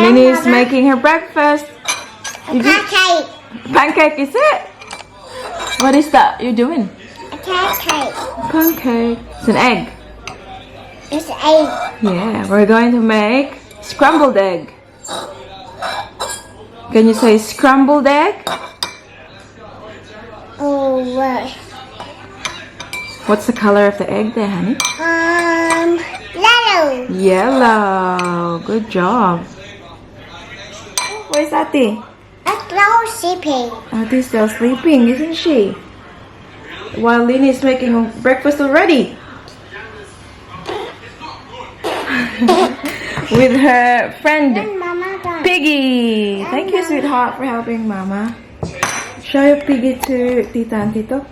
Lini's making her breakfast. Pancake. Pancake, is it? What is that you're doing? A pancake. Pancake. It's an egg. It's egg. Yeah, we're going to make scrambled egg. Can you say scrambled egg? Oh, what? What's the color of the egg there, honey? Yellow. Yellow. Good job. Where's Ate? A slow sleeping. Ate's still sleeping, isn't she? While Lini is making breakfast already. With her friend Mama done. Piggy. Thank you, sweetheart, for helping Mama. Show your Piggy to Tita and Tito.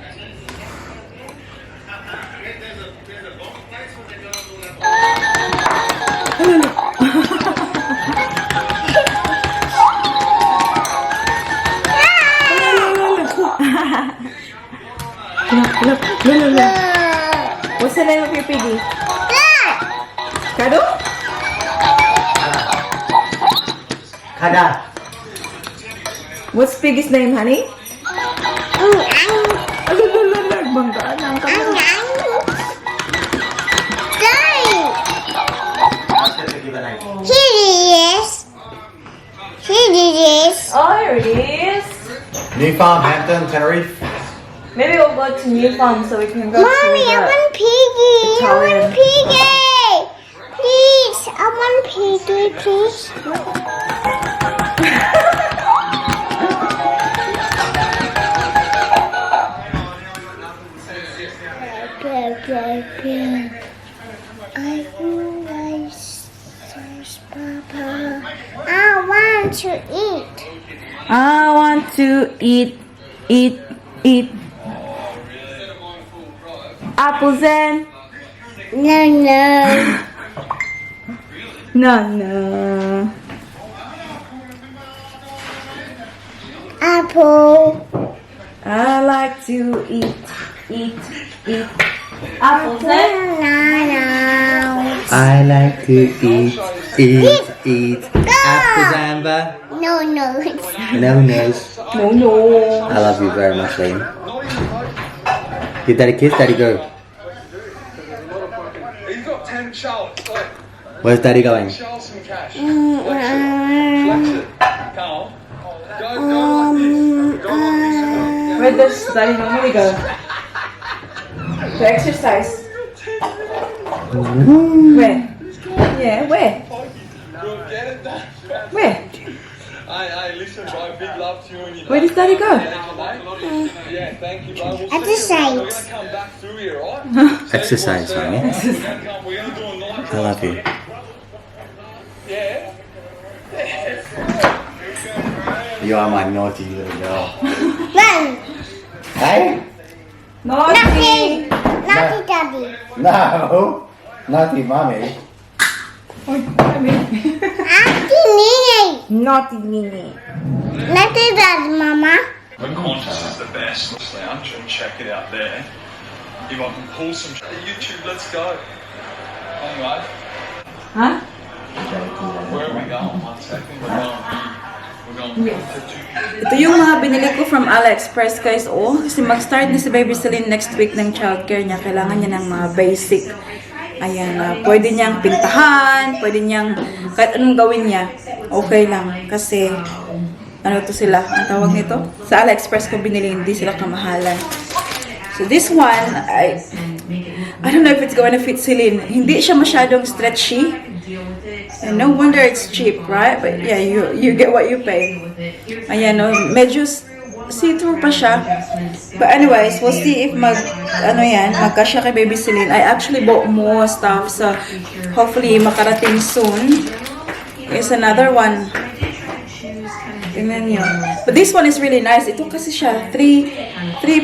Look, look, look, look, look. What's the name of your piggy? Kado? Kada. What's Piggy's name, honey? Banggaan ang kamay. Here it is. Here it is. Oh, here it is. New Farm, Hampton, Tenerife. Maybe we'll go to New Farm so we can go Mommy, to I the want piggy. I Italian. want piggy. Please, I want piggy, please. I always Papa. I want to eat. I want to eat, eat, eat apples and No. no. Apple. I like to eat, eat, eat apples and No. I like to eat, eat, eat apples, Amber. No. No nose. No. I love you very much, Liam. Give Daddy a kiss, Daddy go. He's got 10 shells. Like, Where's Daddy going? shell some cash. Flex it. Flex it. Carl. Go, go like this. Go like this. Where does Daddy normally go? To exercise. Where? Yeah, where? We'll get it done. Where? Hey, hey, listen, bro. Big love to you and your Where does Daddy go? Yeah, thank you, bro. We'll see Exercise. you. We're gonna come back through here, all right? Exercise, honey. We're gonna do a night I love you. Yeah. You are my naughty little girl. Run. Hey? Naughty. Naughty. Naughty daddy. No. Naughty mommy. Naughty Nini. Naughty Nini. Naughty daddy, mama. The Qantas is the best lounge, and check it out there. If I can pull some YouTube, let's go. Anyway, Huh? where are we going? One second, we're going. We're going to Ito yung mga binili ko from AliExpress, guys. Oh, kasi mag-start na si Baby Celine next week ng childcare niya. Kailangan niya ng mga basic. Ayan, pwede niyang pintahan, pwede niyang kahit anong gawin niya. Okay lang. Kasi, ano to sila? Ang tawag nito? Sa AliExpress ko binili, hindi sila kamahalan. So this one, I don't know if it's going to fit Celine. Hindi siya masyadong stretchy. And no wonder it's cheap, right? But yeah, you get what you pay. Ayan, no, medyo see-through pa siya. But anyways, we'll see if mag, ano yan, magkasya kay Baby Celine. I actually bought more stuff, so hopefully makarating soon. Here's another one. Tingnan niyo. But this one is really nice. Ito kasi siya, three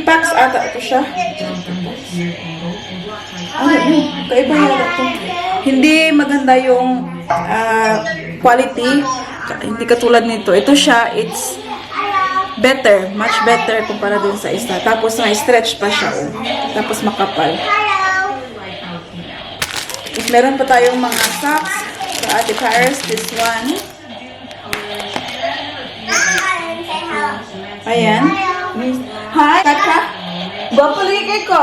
packs ata ito siya. Ano, kaiba yata ito. Hindi maganda yung quality. Hindi katulad nito. Ito siya, it's better. Much better kumpara dun sa isa. Tapos may stretch pa siya. Oh. Tapos makapal. Tapos meron pa tayong mga socks sa Ate Paris. This one. Ayan. Hi, Kaka. Gwapo lagi kay ko.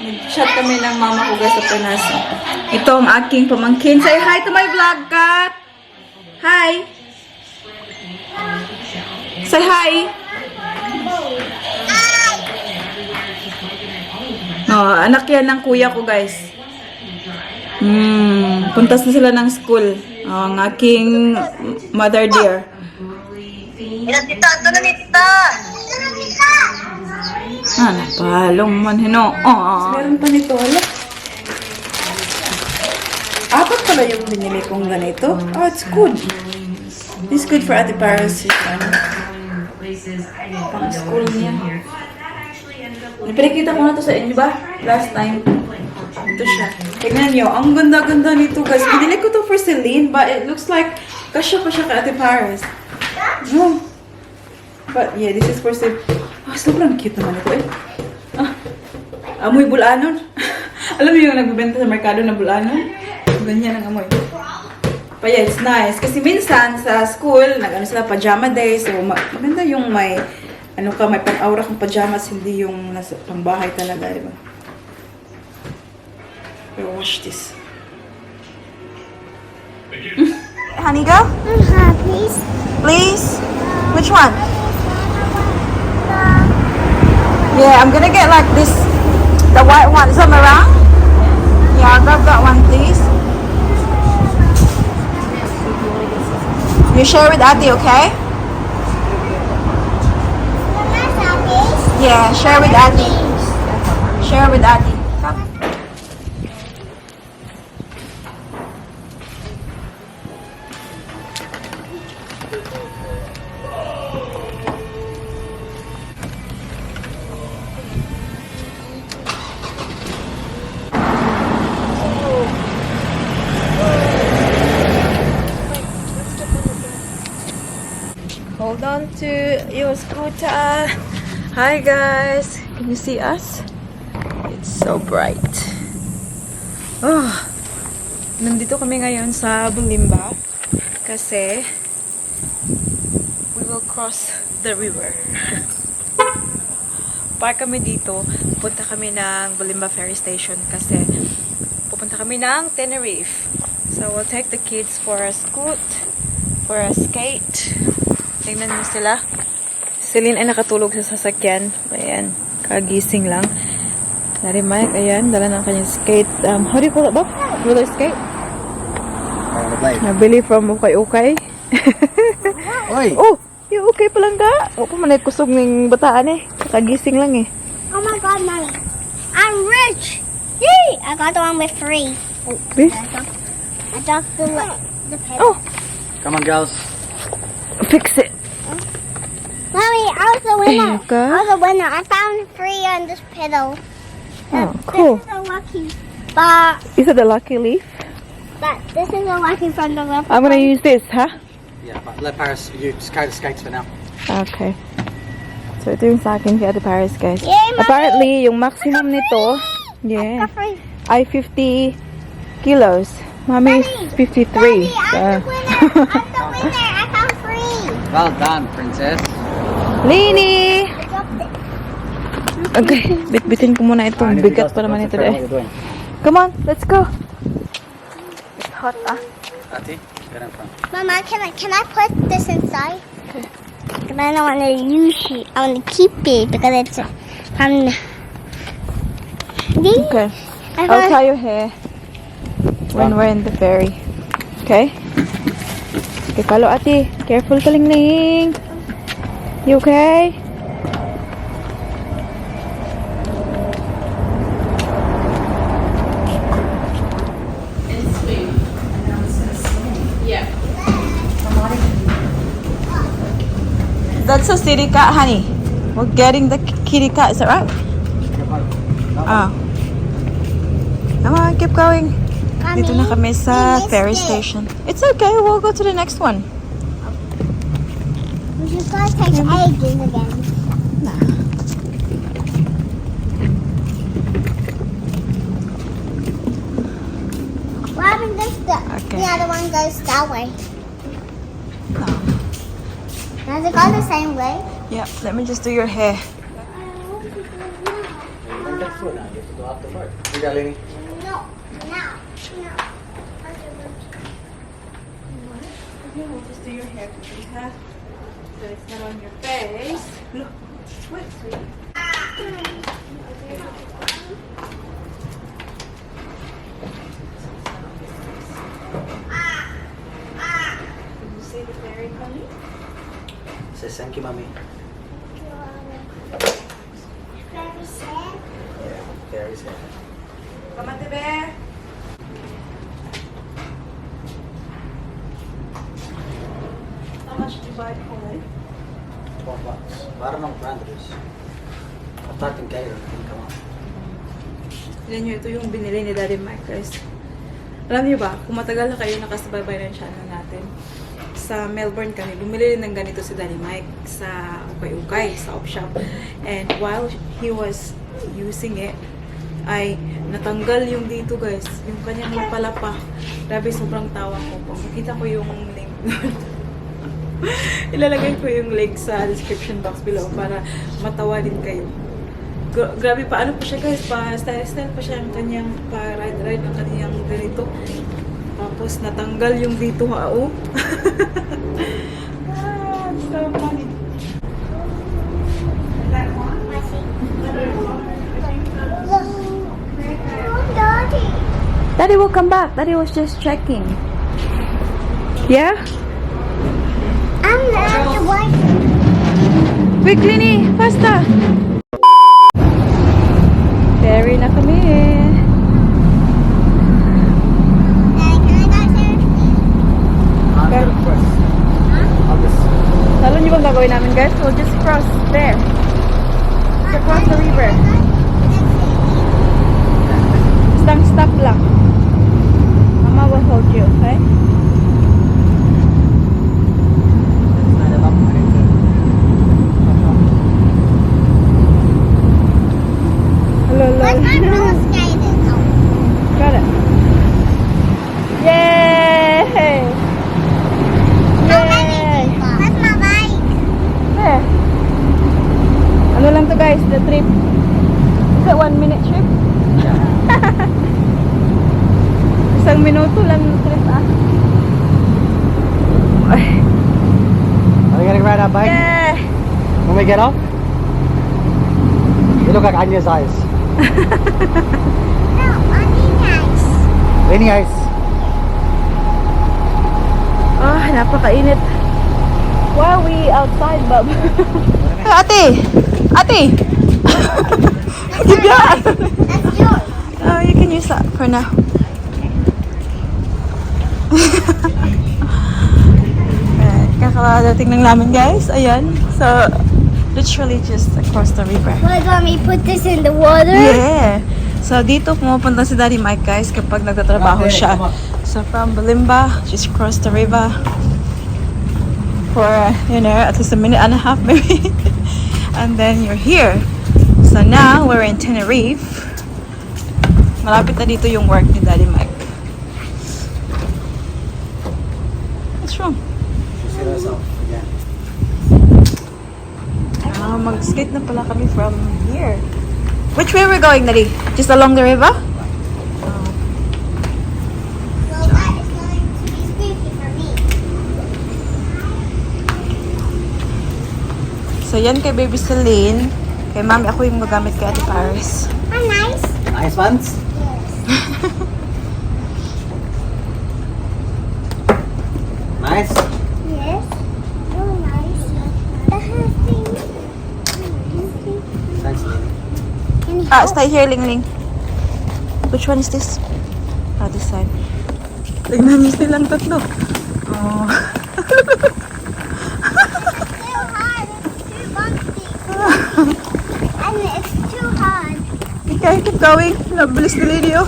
Nag-chat kami ng mama ko, guys, sa Pinas. Ito ang aking pamangkin. Say hi to my vlog, Kat. Hi. Say hi. Oh, anak yan ng kuya ko, guys. Puntas na sila ng school. Oh, ang aking mother dear. Tita, ito na ni tita. Ah, napalong man hino. Oh. Meron pa nito, hala. Apat pala yung binili kong ganito. Oh, it's good. It's good for Ate Paris. Ano, pang school niya. Pinakita ko na to sa inyo ba? Last time. Ito siya. Tingnan niyo. Ang ganda-ganda nito, guys. Binili ko to for Celine, but it looks like kasya pa siya kay Ate Paris. No. But yeah, this is for Celine. Ah, sobrang cute naman ito eh. Ah, amoy bulanon. Alam mo yung nagbebenta sa merkado na bulanon? Ganyan ang amoy. But yeah, it's nice. Kasi minsan sa school, nag-ano sila, pajama day. So, maganda yung may, ano ka, may pang-aura kang pajamas, hindi yung nasa pangbahay talaga, di ba? Pero watch this. Honey, go? Please. Please? Which one? Yeah, I'm gonna get like this, the white one. Is that meringue? Yeah, I'll grab that one, please. You share with Ate, okay? Yeah, share with Ate. Share with Ate. Come. Hold on to your scooter. Hi guys, can you see us? It's so bright. Oh, nandito kami ngayon sa Bulimba kasi we will cross the river. Park kami dito, punta kami ng Bulimba Ferry Station kasi pupunta kami ng Tenerife. So we'll take the kids for a scoot, for a skate. Tingnan mo sila. Celine ay nakatulog sa sasakyan. Ayan, kagising lang. Daddy Mike, ayan, dala ng kanyang skate. How do you call it, Bob? Roller skate? Rollerblade. Nabili from Ukay Ukay. Oy! Oh, yung okay pa lang ka. O pa man ay kusog ng bataan eh. Kagising lang eh. Oh my God, Mommy. I'm rich. Yay! I got the one with three. Oh, This? I dropped the pedal. Oh, Come on, girls. Fix it. Mommy, I was the winner. Okay. I was the winner. I found three on this pedal. Oh, cool. This is a lucky, but Is it the lucky leaf? but this is a lucky from the river. I'm gonna use this, huh? Yeah, but let Paris, you just carry the skates for now. Okay. So, ito yung sa akin kay Ate Paris, guys. Yay, Mommy! Apparently, yung maximum nito, yeah, Got three. ay 50 kilos. Mommy is 53. Daddy, So. I'm the winner. I'm the winner. I found three. Well done, princess. Lini! I dropped it. Okay, bitbitin ko muna itong bigat pa naman ito eh. Come on, let's go. It's hot ah. Ate, get in front. Mama, can I put this inside? Because I don't want to use it. I want to keep it because it's from. Okay. I I'll found, tie your hair when we're in the ferry. Okay? Okay, follow Ate. Careful, Kalingling. You okay? Yeah. That's a city cat, honey. We're getting the kitty cat. Is that right? Ah. Come on, keep going. Mommy, Dito na kami sa we missed ferry it. station. It's okay. We'll go to the next one. We just gotta take ages again. What happened if the, Okay. the other one goes that way? No. Does it go the same way? Yeah, let me just do your hair. You don't get food now. You have to go after work. You got any? No. Okay, we'll just do your hair quickly, huh? So it's not on your face. Look, wait, sweetie. Can you see the fairy coming? Say thank you, Mommy. Very sad. Yeah, very sad. Come on, Bebe. How much did you buy it for? $12. But I don't know what brand it is. I typed in Gator and it didn't come up. Tignan nyo, ito yung binili ni Daddy Mike, guys. Alam niyo ba, kung matagal na kayo nakasubaybay ng channel natin, sa Melbourne kami, bumili rin ng ganito si Daddy Mike sa Ukay-Ukay, sa op shop. And while he was using it, ay natanggal yung dito, guys. Yung kanyang lapalapa. Grabe, sobrang tawa ko. Pag makita ko yung link doon, ilalagay ko yung link sa description box below para matawa din kayo. Grabe pa, ano pa siya, guys, pa style-style pa siya ang kanyang pa ride-ride ang kanyang ganito. Tapos natanggal yung dito ha, oh. Ah, so funny. Look. Oh, Daddy. Daddy will come back. Daddy was just checking. Yeah? I'm not the one. Quickly ni, faster. Ferry na kami. Daddy, can I go there? I'm gonna press. I'll just Alam niyo bang gagawin namin, guys? We'll just cross there. It's across the river. Basta stop lang. Mama will hold you, okay? stand it up. I need to. Hello, Where's my roller skating? Oh, Got it. Yay! how many Yay! people? Where's my bike? There. Ano lang to, guys, the trip. Is it 1 minute trip? Isang minuto lang yung trip ah. Ay. Are we gonna ride our bike Yeah! when we get off? You look like Anya's eyes. No, I need ice. Any eyes? Ah, napakainit. Why are we outside, Bob? Ate! Ate! Gibya! That's yours. Oh, you can use that for now. Alright, kakadating lang namin, guys. Ayan. So, literally just across the river. What, want me put this in the water? Yeah. So, dito pumupunta si Daddy Mike, guys, kapag nagtatrabaho Okay, siya. come on. So, from Bulimba, just cross the river for at least a minute and a half maybe. And then you're here. So, now we're in Tenerife. Malapit na dito yung work ni Daddy Mike. What's wrong? She said herself again. Ah, mag-skate na pala kami from here. Which way we're going, Daddy? Just along the river? Well, that is going to be spooky for me. So, yan kay Baby Celine. Kay Mami, ako yung gagamit kay Ate Paris. I'm nice. Nice ones? Yes. Nice? Yes. Oh, nice. The thing. Thanks, Lily. Can you Ah, help? stay here, Ling Ling. Which one is this? Ah, this side. Tignan niyo silang tatlo. Oh. It's too hard. It's too bumpy. And it's too hard. Okay, keep going. Mabilis ni Lini, oh.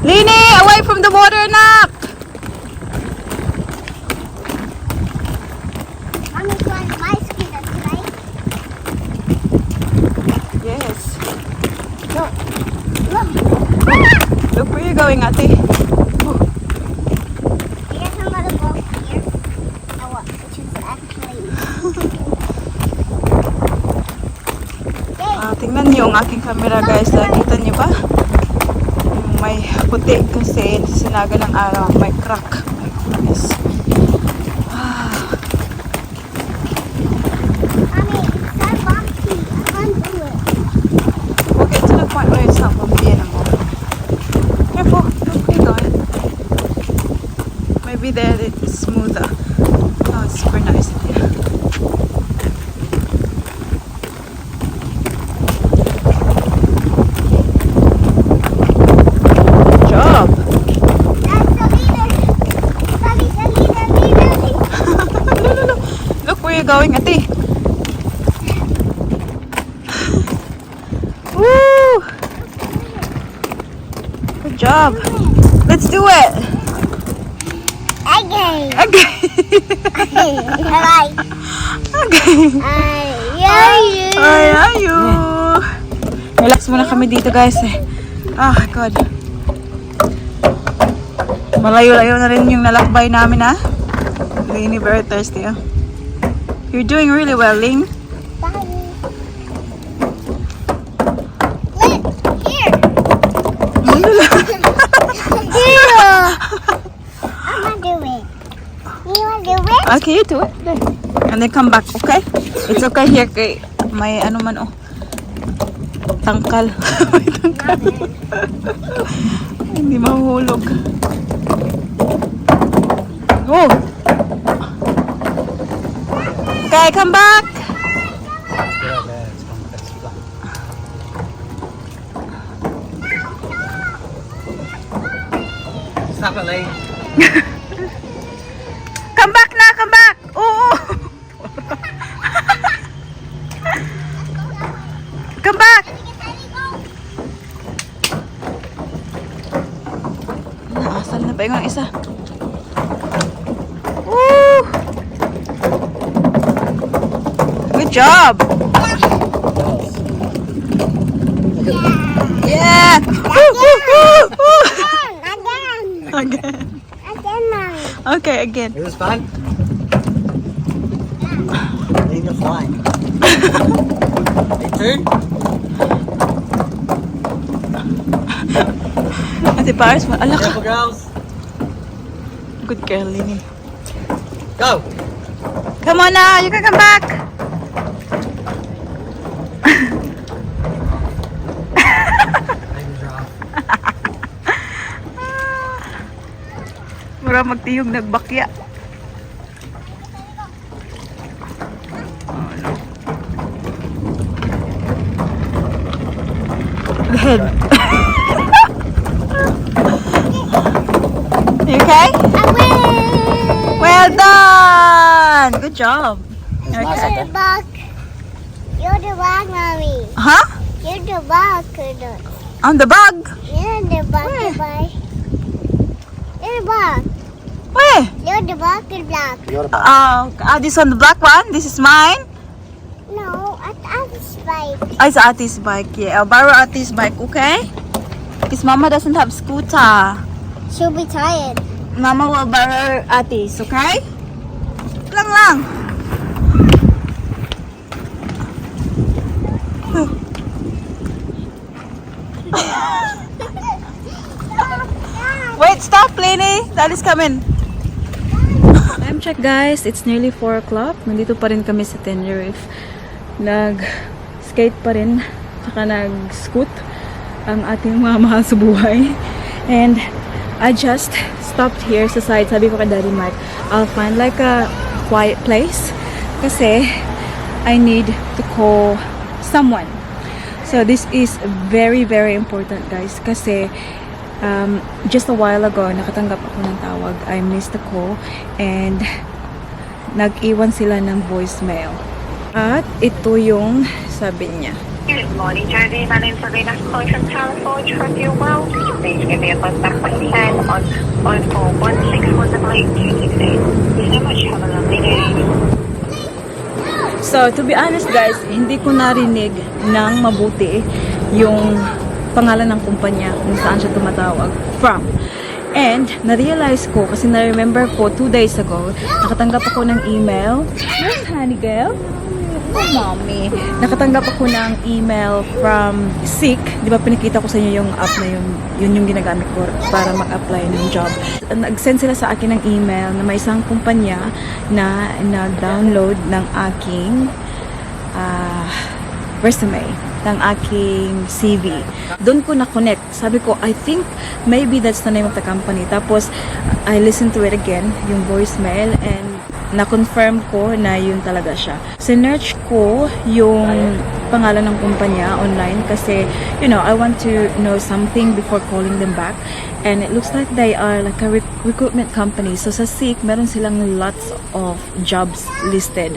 Lini, away from the water, nak! Mommy's going to my scooter, right? Yes. Go. Look. Look where you're going, Ate. I guess I'm gonna go here. Oh, what? Which is actually. yung aking camera, guys. Nakita niyo ba? Yung may puti kasi sinaga ng araw. May crack. My goodness. Mommy, it's so bumpy. I can't do it. We'll get to the point where it's not bumpy anymore. Careful. Look where you're going. Maybe there it's smoother. Oh, it's super nice in here. Good job. That's the leader. Daddy, the leader, leader, leader. No. Look where you're going, Ate. Woo! Good job. Let's do it. Okay. Okay. Bye. Okay. Ay, ay, Ay, ayo. Relax muna kami dito, guys, eh. Ah, God. Malayo-layo na rin yung nalakbay namin, ah. Lainey, very thirsty, ah. You're doing really well, Ling. Daddy. Look, here. Here. I'm gonna do it. You wanna do it? Okay, you do it. And then come back, okay? It's okay here kay may ano man, oh. Tangkal. May tangkal. Hindi mahuhulog. Oh. Okay, come back. Yeah, there, it's from Mexico. Stop it, Lee. Come back na, come back. Oo. Come back. Naasal na ba yung isa? Woo! Good job! Yeah! Woo, woo, woo, woo. Again. Again. Again, Mommy. Okay, again. Is this fun? Lee, you're flying. Me too? Ate Paris, ala ka. Careful, girls. Good girl, Lini. Go. Come on now, you can come back. Baby giraffe. Mura magtiyog nagbakya. Oh, no. The head. You okay? I win. Well done! Good job. It's nice You're up the there. bug. You're the bug, Mommy. Huh? You're the bug. I'm the bug. You're the bug. Where? Bye. You're the bug. Where? You're the bug. The black. You're the This one, the black one. This is mine. No, at Auntie bike. Ay, sa Ate's bike. Yeah, I'll borrow Ate's bike, okay? Because Mama doesn't have scooter. She'll be tired. Mama will borrow Ate's, okay? Lang lang. Wait, stop, Lainey. Daddy's coming. Time check, guys. It's nearly 4 o'clock. Nandito pa rin kami sa Tenerife. Nag-skate pa rin. Tsaka nag-scoot ang ating mga mahal sa buhay. And I just stopped here sa side. Sabi ko kay Daddy Mike, I'll find like a quiet place. Kasi I need to call someone. So this is very, very important, guys. Kasi just a while ago, nakatanggap ako ng tawag. I missed the call. And nag-iwan sila ng voicemail. At ito yung sabi niya. Good morning, Josie. My name's Sabina, calling from Tower Forge. Hope you're well. Could you please give me a buzz back when you can on 0416 188 268? Thank you so much. Have a lovely day. So, to be honest, guys, hindi ko narinig ng mabuti yung pangalan ng kumpanya kung saan siya tumatawag from. And, na-realize ko, kasi na-remember ko 2 days ago, nakatanggap ako ng email. Yes, honey girl. Mommy. Nakatanggap ako ng email from Seek. Di ba pinakita ko sa inyo yung app na yun, yun yung ginagamit ko para mag-apply ng job. Nag-send sila sa akin ng email na may isang kumpanya na nag-download ng aking resume, ng aking CV. Doon ko na-connect. Sabi ko, "I think maybe that's the name of the company." Tapos, I listened to it again, yung voicemail, and na-confirm ko na yun talaga siya. Sinearch ko yung pangalan ng kumpanya online kasi, I want to know something before calling them back. And it looks like they are like a recruitment company. So sa Seek, meron silang lots of jobs listed.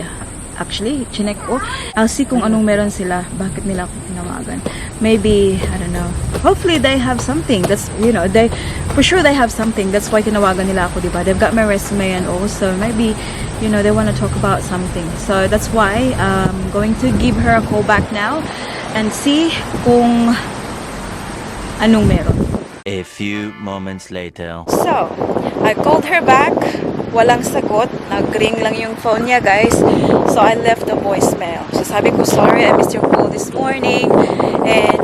Actually, chinek ko. I'll see kung anong meron sila. Bakit nila ako tinawagan. Maybe, I don't know. Hopefully, they have something. That's, you know, they, for sure they have something. That's why tinawagan nila ako, di ba? They've got my resume and also maybe they want to talk about something. So, that's why I'm going to give her a call back now and see kung anong meron. A few moments later. So, I called her back. Walang sagot. Nag-ring lang yung phone niya, guys. So, I left a voicemail. So, sabi ko, "Sorry, I missed your call this morning. And,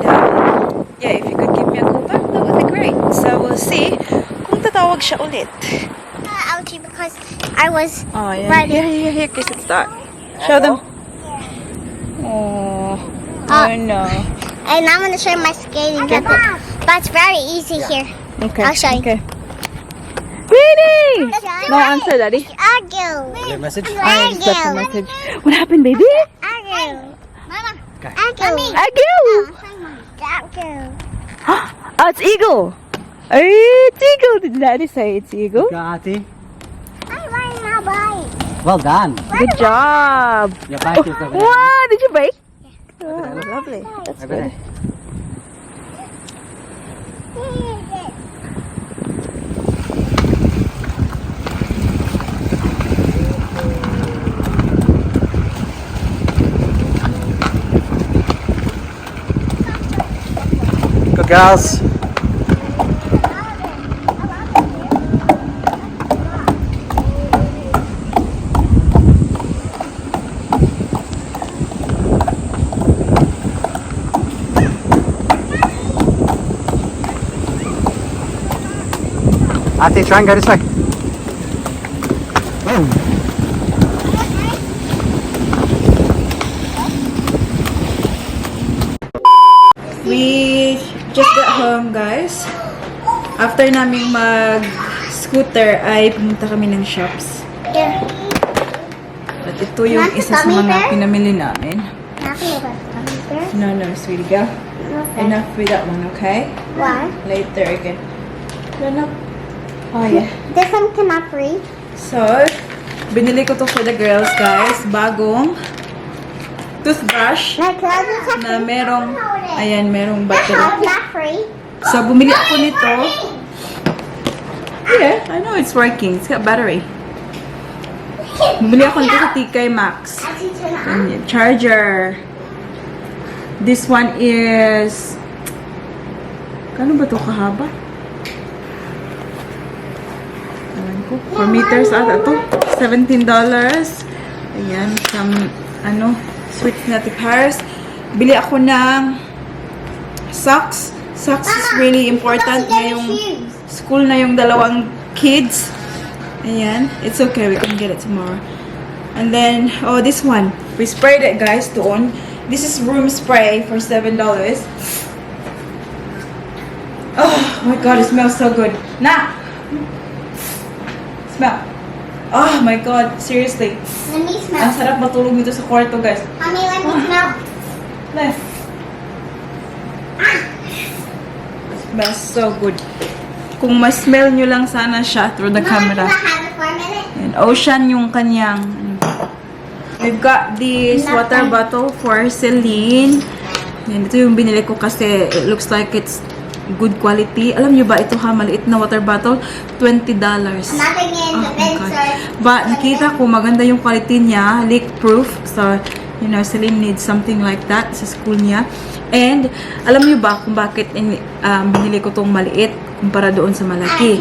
yeah, if you could give me a call back, that would be great." So, we'll see kung tatawag siya ulit. Ouchie, because I was Oh, yeah. ready. Here, here, here, kiss it start. Show them. Oh, oh no. And I'm gonna show you my skating method. But it's very easy here. Okay. I'll show you. Okay. Greeting! Let's do No it. answer, Daddy. Argue. Your message? I just left a Argue. message. What happened, baby? Argue. Mama. Argue. Argue! Argue. Oh, it's eagle. Hey, it's eagle. Did Daddy say it's eagle? Ate. I ride my bike. Well done. Good job. Your bike is over there. Wow, did you break? Oh, lovely. That's Over good. there. Good girls. Ate, try and go this way. Oh. We just got home, guys. After naming mag-scooter, ay pumunta kami ng shops. Here. At ito yung Want the isa sa gummy mga bear? pinamili namin. Happy about gummy bear? No, sweetie girl. Okay. Enough with that one, okay? Why? Later again. No. Oh, yeah. This one cannot breathe. So, binili ko to for the girls, guys. Bagong toothbrush My cousins are na merong, ayan, merong battery. not free. So, bumili ako nito. Yeah, I know it's working. It's got battery. Bumili ako nito sa TK Maxx. Ganyan. Charger. This one is... Kano ba to kahaba? Alam ko. 4 meters ata to. $17. Ayan. Some, ano, sweets na Paris. Bili ako ng socks. Socks is really important ngayong school na yung dalawang kids. Ayan. It's okay. We can get it tomorrow. And then, oh, this one. We sprayed it, guys, doon. This is room spray for $7. Oh my God, it smells so good. Na! Smell. Oh my God, seriously. Let me Ang smell. sarap matulog nito sa kwarto, guys. Mommy, let me smell. Left. Smells so good. Kung ma-smell nyo lang sana siya through the Mom, camera. can I have it for a minute? And ocean yung kanyang ano. We've got this water bottle for Celine. Yan, ito yung binili ko kasi it looks like it's good quality. Alam nyo ba, ito ha, maliit na water bottle, $20. Nothing in Oh the my bin, God. sir. But nakita ko, maganda yung quality niya, leak proof. So, Celine needs something like that sa school niya. And, alam niyo ba kung bakit binili ko tong maliit kumpara doon sa malaki?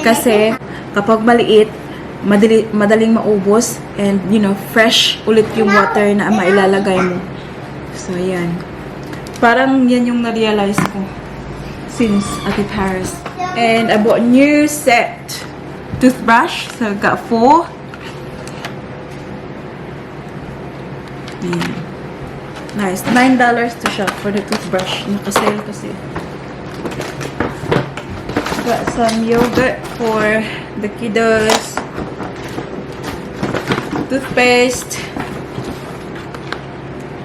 Kasi, kapag maliit, Madaling maubos and fresh ulit yung water na mailalagay mo. So, ayan. Parang yan yung na-realize ko since Ate Paris. And I bought new set toothbrush. So, I got four. Ayan. Nice. $9 to shop for the toothbrush. Naka-sale kasi. Got some yogurt for the kiddos. Toothpaste.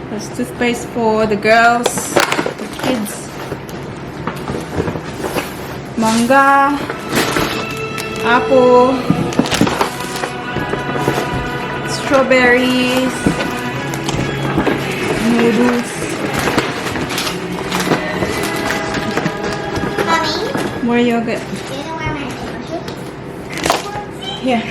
There's toothpaste for the girls, the kids. Mangga, apple, strawberries, noodles, Mommy, more yogurt. do you know where my paper is? Here.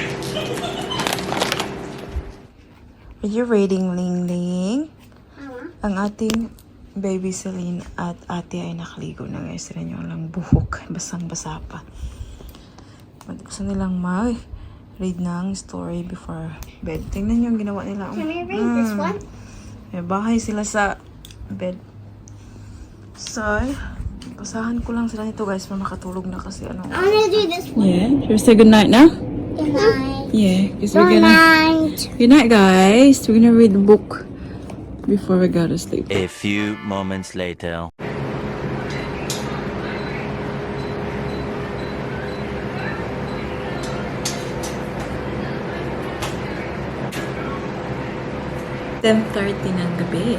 Are you reading, Ling Ling? Mama. Ang ating baby Celine at ate ay nakaligo na ngayon. Sila nyo lang buhok. Basang-basa pa. At gusto nilang mag-read ng story before bed. Tingnan nyo ang ginawa nila. Can we read this one? May bahay sila sa bed. So, basahan ko lang sila nito, guys, para makatulog na kasi ano. I want to do this one. Yeah, should we say good night now? Good night. Yeah, because we're Good gonna... night. Good night, guys. We're gonna read the book before we go to sleep. A few moments later. 10:30 ng gabi.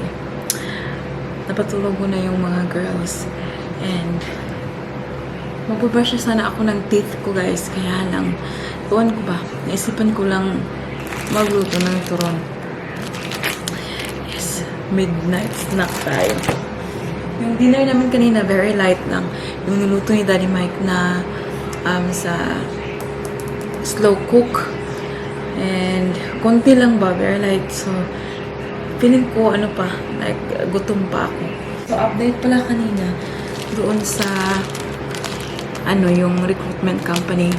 Napatulog ko na yung mga girls. And magbabrush na sana ako ng teeth ko, guys. Kaya lang, tuwan ko ba? Naisipan ko lang magluto ng turon. Yes, midnight snack tayo. Yung dinner namin kanina, very light lang. Yung niluto ni Daddy Mike na sa slow cook. And konti lang ba, very light. So, feeling ko ano pa, like gutom pa ako. So, update pala kanina doon sa ano, yung recruitment company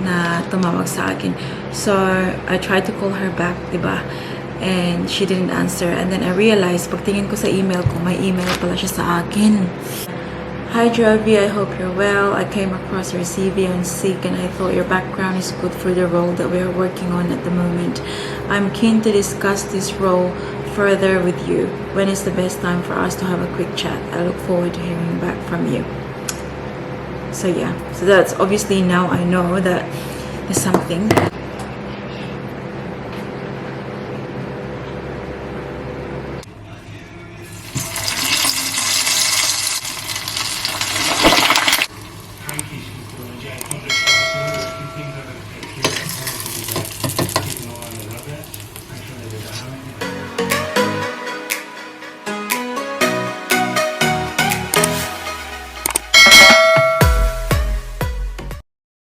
na tumawag sa akin. So, I tried to call her back, 'di ba? And she didn't answer. And then I realized, pagtingin ko sa email ko, may email pala siya sa akin. "Hi Jovi, I hope you're well. I came across your CV on Seek and I thought your background is good for the role that we are working on at the moment. I'm keen to discuss this role further with you. When is the best time for us to have a quick chat? I look forward to hearing back from you." So yeah, so that's obviously, now I know that there's something.